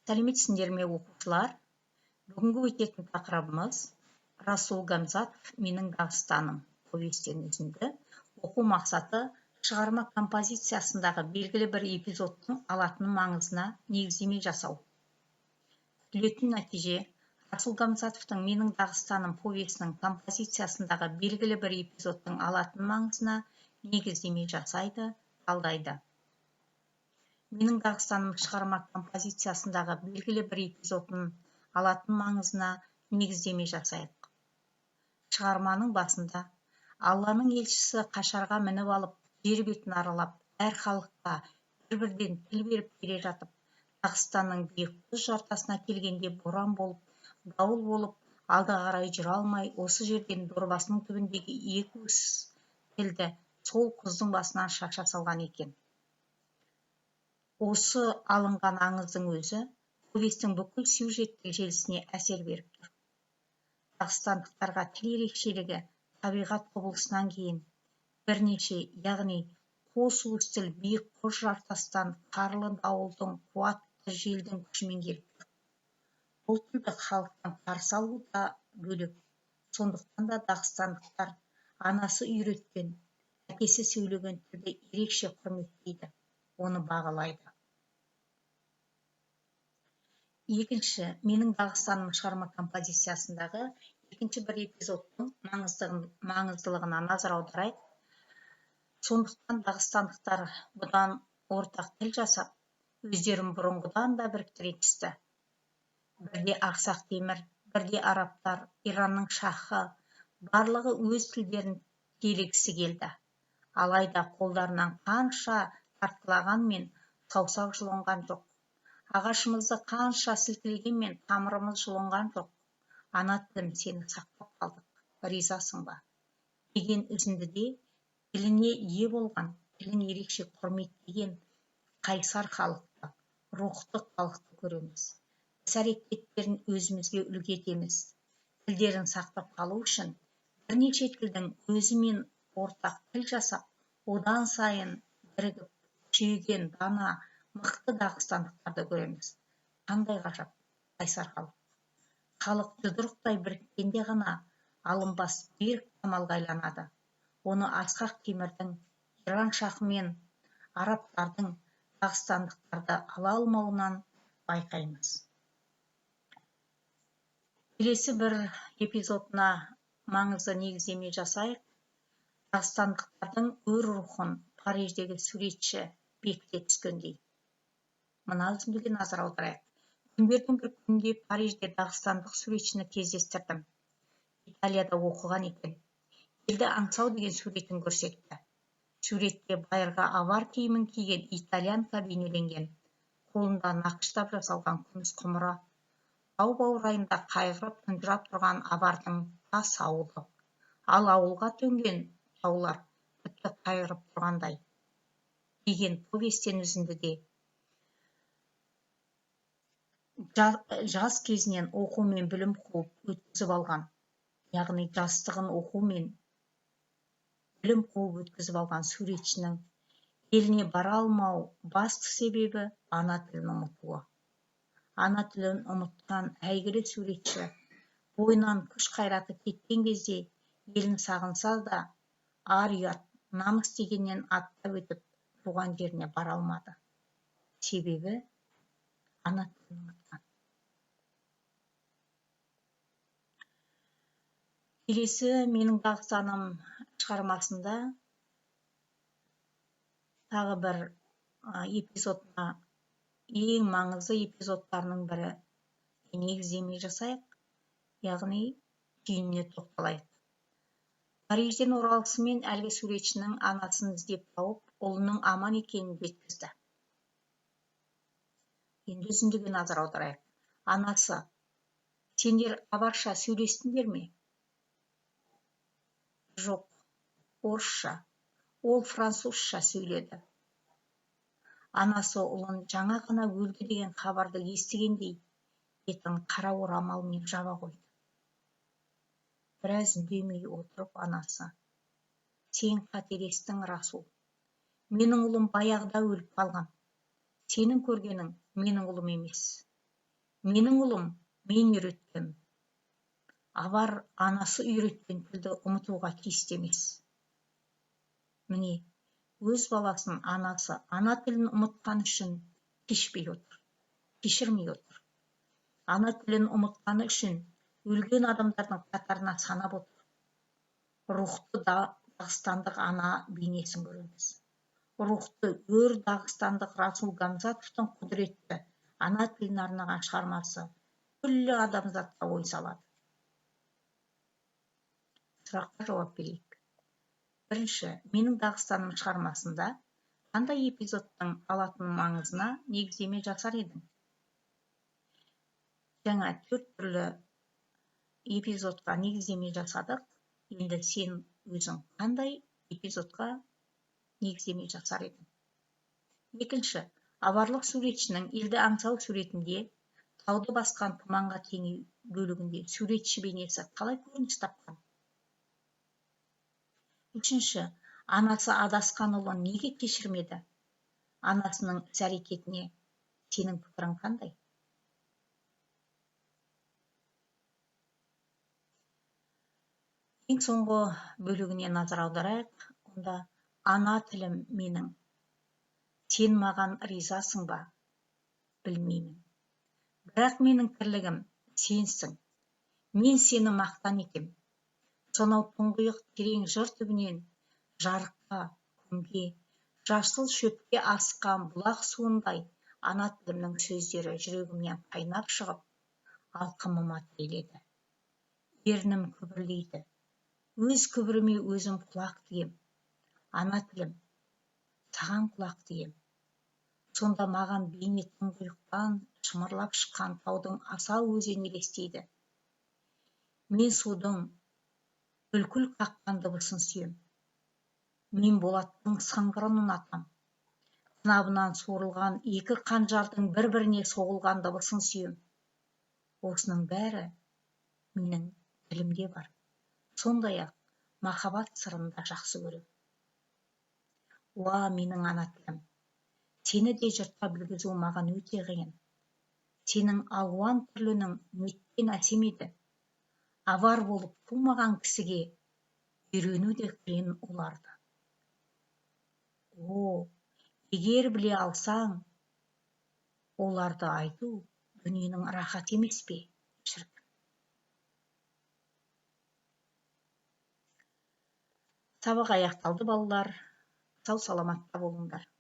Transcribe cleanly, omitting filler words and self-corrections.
Сәлеметсіңдер ме, оқушылар! Бүгінгі өтетін тақырыбымыз Расул Гамзатов «Менің Дағыстаным» повестен үзінді. Оқу мақсаты: шығарма композициясындағы белгілі бір эпизодтың алатын маңызына негіздеме жасау. Күтілетін нәтиже: Расул Гамзатовтың «Менің Дағыстаным» повесінің композициясындағы белгілі бір эпизодтың алатын маңызына негіздеме жасайды, талдайды. «Менің Дағыстаным» шығарма композициясындағы белгілі бір эпизодын алатын маңызына негіздеме жасайық. Шығарманың басында Алланың елшісі қашарға мініп алып, жер бетін аралап, әр халыққа бір-бірден тіл беріп келе жатып, Дағыстанның биік құз жартасына келгенде боран болып, дауыл болып, алға қарай жүре алмай, осы жерден дорбасының түбіндегі екі уыс тілді сол құздың басынан шаша салған екен. Осы алынған аңыздың өзі повестің бүкіл сюжеттік желісіне әсер беріп тұр. Дағыстандықтарға тіл ерекшелігі табиғат құбылысынан кейін бірнеше, яғни қос уыс тіл биік құз жартастан қарлы дауылдың, қуатты желдің күшімен келіп тұр. Бұл тілді халықтың қарсы алуы да бөлек. Сондықтан да дағыстандықтар анасы үйреткен, әкесі сөйлеген тілді ерекше құрметтейді, оны бағалайды. Екінші, «Менің Дағыстаным» шығарма композициясындағы екінші бір эпизодтың маңыздылығына назар аударайық. Сондықтан дағыстандықтар бұдан ортақ тіл жасап, өздерін бұрынғыдан да біріктіре түсті. Бірде Ақсақ Темір, бірде арабтар, Иранның шахы, барлығы өз тілдерін телігісі келді. Алайда қолдарынан қанша тартқылағанмен, саусақ жұлынған жоқ. Ағашымызды қанша сілкілегенмен, тамырымыз жұлынған жоқ. Ана тілім, сені сақтап қалдық, ризасың ба? Деген үзіндіде тіліне ие болған, тілін ерекше құрметтеген қайсар халықты, рухты халықты көреміз. Іс әрекеттерін өзімізге үлгі етеміз. Тілдерін сақтап қалу үшін бірнеше тілдің өзімен ортақ тіл жасап, одан сайын бірігіп, күшейген дана, мықты дағыстандықтарды көреміз. Қандай ғажап, қайсар халық! Халық жұдырықтай біріккенде ғана алынбас берік қамалға айланады. Оны Асқақ Темірдің, Иран шахы мен арабтардың дағыстандықтарды ала алмауынан байқаймыз. Келесі бір эпизодына маңызды негіздеме жасайық. Дағыстандықтардың өр рухын Париждегі суретші бекіте түскендей. Мына үзіндіге назар аударайық. Күндердің бір күнінде Парижде дағыстандық суретшіні кездестірдім. Италияда оқыған екен. «Елді аңсау» деген суретін көрсетті. Суретте байырғы авар киімін киген итальянка бейнеленген. Қолында нақыштап жасалған күміс құмыра. Тау баурайында қайғырып, тұнжырап тұрған авардың тас ауылы. Ал ауылға төнген таулар тіпті қайғырып тұрғандай. Деген повестен үзіндіде жас кезінен оқу мен білім қуып өткізіп алған, яғни жастығын оқу мен білім қуып өткізіп алған суретшінің еліне бара алмау басты себебі ана тілін ұмытуы. Ана тілін ұмытқан әйгілі суретші бойынан күш қайраты кеткен кезде елін сағынса да, ар, ұят, намыс дегеннен аттап өтіп, туған жеріне бара алмады. Себебі ана тілін ұмытқан. Келесі «Менің Дағыстаным» шығармасында тағы бір эпизодына, ең маңызды эпизодтарының бірі негіздеме жасайық, яғни түйініне тоқталайық. Парижден оралысымен әлгі суретшінің анасын іздеп тауып, ұлының аман екенін жеткізді. Енді үзіндіге назар аударайық. Анасы: «Сендер аварша сөйлестіңдер ме?» «Жоқ, орысша, ол французша сөйледі». Анасы ұлын жаңа ғана өлді деген хабарды естігендей бетін қара орамалмен жаба қойды. Біраз үндемей отырып анасы: «Сен қателестің, Расул. Менің ұлым баяғыда өліп қалған. Сенің көргенің менің ұлым емес». Менің ұлым мен үйреткен, авар анасы үйреткен тілді ұмытуға тиісті емес. Міне, өз баласын анасы ана тілін ұмытқан үшін кешпей отыр, кешірмей отыр. Ана тілін ұмытқаны үшін өлген адамдардың қатарына санап отыр. Рухты дағыстандық ана бейнесін көреміз. Рухты өр дағыстандық Расул Гамзатовтың құдіретті ана тілін арнаған шығармасы күллі адамзатқа ой салады. Сұраққа жауап берейік. Бірінші, менің Дағыстаным шығармасында қандай эпизодтың алатын маңызына негіздеме жасар едің? Жаңа 4 түрлі эпизодқа негіздеме жасадық. Енді сен өзің қандай эпизодқа негіздеме жасар едің? Екінші, аварлық суретшінің елді аңсау суретінде тауды басқан тұманға теңеу бөлігінде суретші бейнесі қалай көрініс тапқан? Үшінші, анасы адасқан ұлын неге кешірмеді? Анасының іс-әрекетіне сенің пікірің қандай? Ең соңғы бөлігіне назар аударайық. Онда ана тілім менің. Сен маған ризасың ба? Білмеймін. Бірақ менің тірлігім сенсің. Мен сені мақтан етем. Сонау тұңғиық терең жыр түбінен жарыққа, күнге, жасыл шөпке асыққан бұлақ суындай ана тілімнің сөздері жүрегімнен қайнап шығып, алқымыма тіреледі. Ернім күбірлейді. Өз күбіріме өзім құлақ тігем. Ана тілім, саған құлақ тігем. Сонда маған бейне тұңғиықтан шымырлап шыққан таудың асау өзені елестейді. Мен судың бүлкіл қаққан дыбысын сүйем. Мен болаттың сыңғырын ұнатам. Қынабынан суырылған екі қанжардың бір-біріне соғылған дыбысын сүйем. Осының бәрі менің тілімде бар. Сондай-ақ махаббат сырын да жақсы көрем. Уа, менің ана тілім, сені де жұртқа білгізу маған өте қиын. Сенің алуан түрлінің неткен әсем еді. Авар болып тумаған кісіге үйрену де қиын оларды. О, егер біле алсаң, оларды айту дүниенің рахаты емес пе, шіркін. Сабақ аяқталды, балалар. Сау саламатта болыңдар.